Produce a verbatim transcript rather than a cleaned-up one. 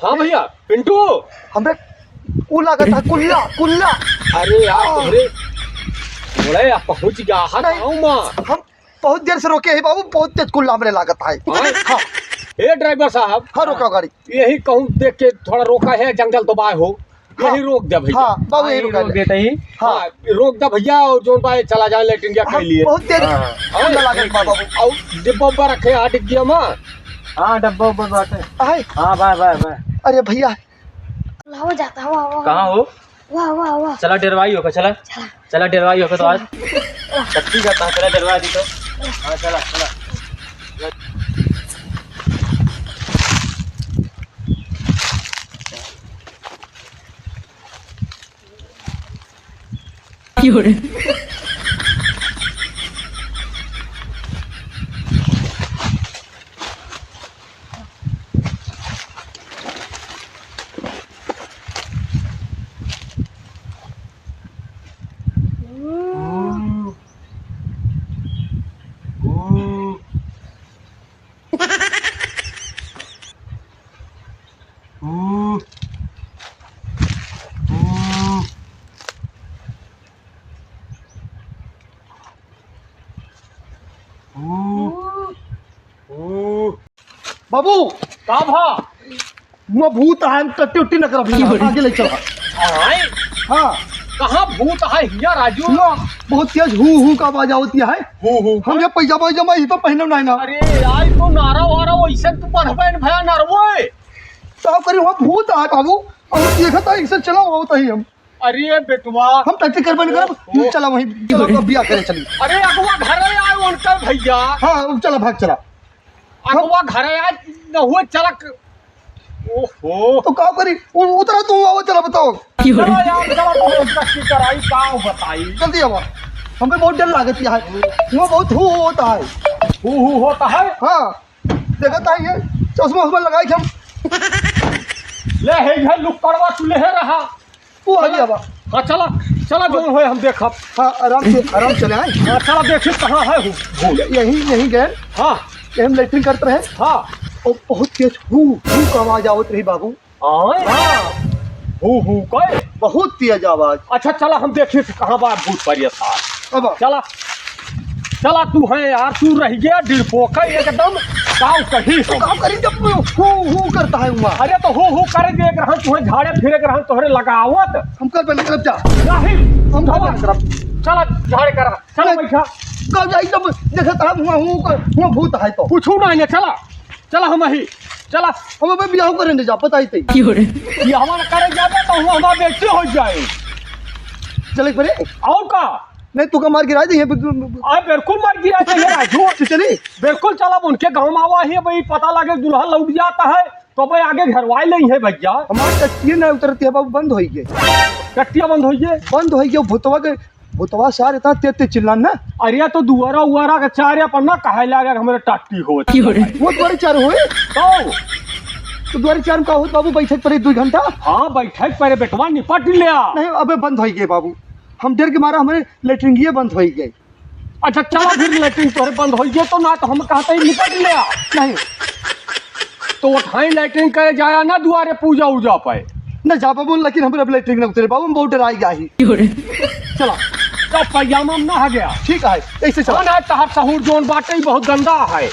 हाँ भइया, पिंटू। हमरे उ लागत है कुल्ला, कुल्ला। अरे यार, हाँ। तोहरे, बड़े आप पहुँच गया है नहीं, गाँव में। हम बहुत देर से रोके ही बाबू, बहुत तेज कुल्ला हमरे लागत है। हाँ? हाँ। ए ड्राइवर साहब। हाँ, रोका गाड़ी। यही कहूँ देख के थोड़ा रोका है, जंगल तो बाय हो। हाँ। यही रोक दे भइया। हाँ, बाबू, यही हाँ, रोका रोक दे। देते ही। हाँ। हाँ, रोक दे भइया, और जोन बाय चला जाए लेटरिन या हाँ, कह लिए। बहुत तेज हाँ। कुल्ला लागत बा बाबू। और डिब्बा उब्बा रखे हैं डिग्गिया में। हाँ, डब्बा उब्बा बाटे। आहे। हाँ, बाय, बाय, बाय। अरे भइया। लाओ जाता, वाह, वाह, कहाँ हो? वाह, वाह, वाह। चला डेरवाई होके, चला। चला। चला डेरवाई होके तो आज। चला। शक्ति का कहाँ चला डेरवाई दी तो। हाँ, चला, चला। बाबू। का भा? हुआ भूत है, हम टट्टी उट्टी न करब, आगे ले चला। आए? हाँ। कहाँ भूत है हिया राजू? हुआ बहुत तेज हू हू का आवाज आवती है। हू हू। हम ये पैजामा वैजामा ही तो पहनब नहीं ना। अरे यार, तो नारा वारा वैसे तू पहनबे न भया नरवो। तो करी हुआ भूत है बाबू, और देखा था एक से चला हुआ होता ही हम। अरे बेटवा। हम टट्टी करबे न करब, ओ, ओ। चला वहीं, चला तो बिया करे चली। अरे अगवा घरे आए उनकर भइया। हाँ, चला भाग चला। अगवा घरे आए न हुए चला क-, ओहो। तो का करी? उ-, उतरा तू, आवा चला बताओ। चला यार, चला तो हम टट्टी कराई, का बताई? जल्दी आवा। हमके बहुत डर लागत है। हुआ बहुत हू होता है। हू हू होता है? हाँ। देखत है ये, चश्मा उश्मा लगाई के हम। ले हे, ये लुक्कड़वा तू ले हे रहा। तू आ गया बा। हाँ, चला, चला, जो होए हम देखब। हाँ, आराम से, आराम से चले आए। हाँ, चला, देखी कहाँ है हू, हू। यही, यही गए। हाँ। यही हम लेटरिन करत रहे। हाँ। और बहुत तेज हू, हू का आवाज आवत रही बाबू। आए? हाँ। हू, हू, कहे? बहुत तेज आवाज। अच्छा, चला, हम देखी कहाँ बा भूत परियत है। अब। चला। चला तू है यार, तू रह गया डिरपोका एकदम। काऊ कही तो हम। काऊ करी जब हू हू करता है हुआ। अरे तो हू हू करे देख रहा, तुहे झाड़े फिरे के रहा, तोहरे लगावत। हम कल पे निकल जा। नहीं, हम कल पे निकलब। चला झाड़े करा, चला नहीं। बैठा। कब जाई जब देखा था हुआ हू कर, हुआ भूत है तो। पूछू ना इन्हें, चला। चला हम ही, चला। हम अबे बियाह करेंगे जा, पता ही तई। बियाह करे जाबे तो हुआ हमार बेटी हो जाए। चले परे। और का? नहीं, तू का मार गिरा दे, ये बि-, बि-, बि-, आ, बिल्कुल मार गिरा दे, ये राजू। तो चली। बिल्कुल चला, अब उनके गाँव में आवा ही, भाई, पता लगे दुल्हा लौट जाता है, तो भाई आगे घरवाई नहीं है भइया। हमार टट्टिया ना उतरती है बाबू, बंद होई गए। टट्टिया बंद होई गए? बंद होई गए, भूतवा के, भूतवा सार इतना तेज तेज चिल्लान ना। अरे तो दुआरा उआरा के चार या पन्ना कहे लागे हमरे टट्टी होत। वो दुआरे चार होए? तो? तो दुआरे चार में का होत बाबू, बैठक परे दो घंटा? हाँ, बैठक परे बेटवा निपट लिया। नहीं, अबे बंद होई गए बाबू, हम डर के मारा हमरे लेटरिंगिये बंद होई गए। अच्छा, चला फिर, लेटरिन तोहरे बंद होई गए तो ना तो हम कहते ही निपट लिया। नहीं। तो उठाई लेटरिन करे जाया ना दुआरे पूजा उजा पे। न जा बाबू, लेकिन हमरे अब लेटरिन न उतरे बाबू, हम बहुत डराई गया ही। चला। तो पैजामा में ना आ गया। ठीक है, ऐसे चला। हाँ ना, तहार सहूर जोन बाटे ही बहुत गंदा है।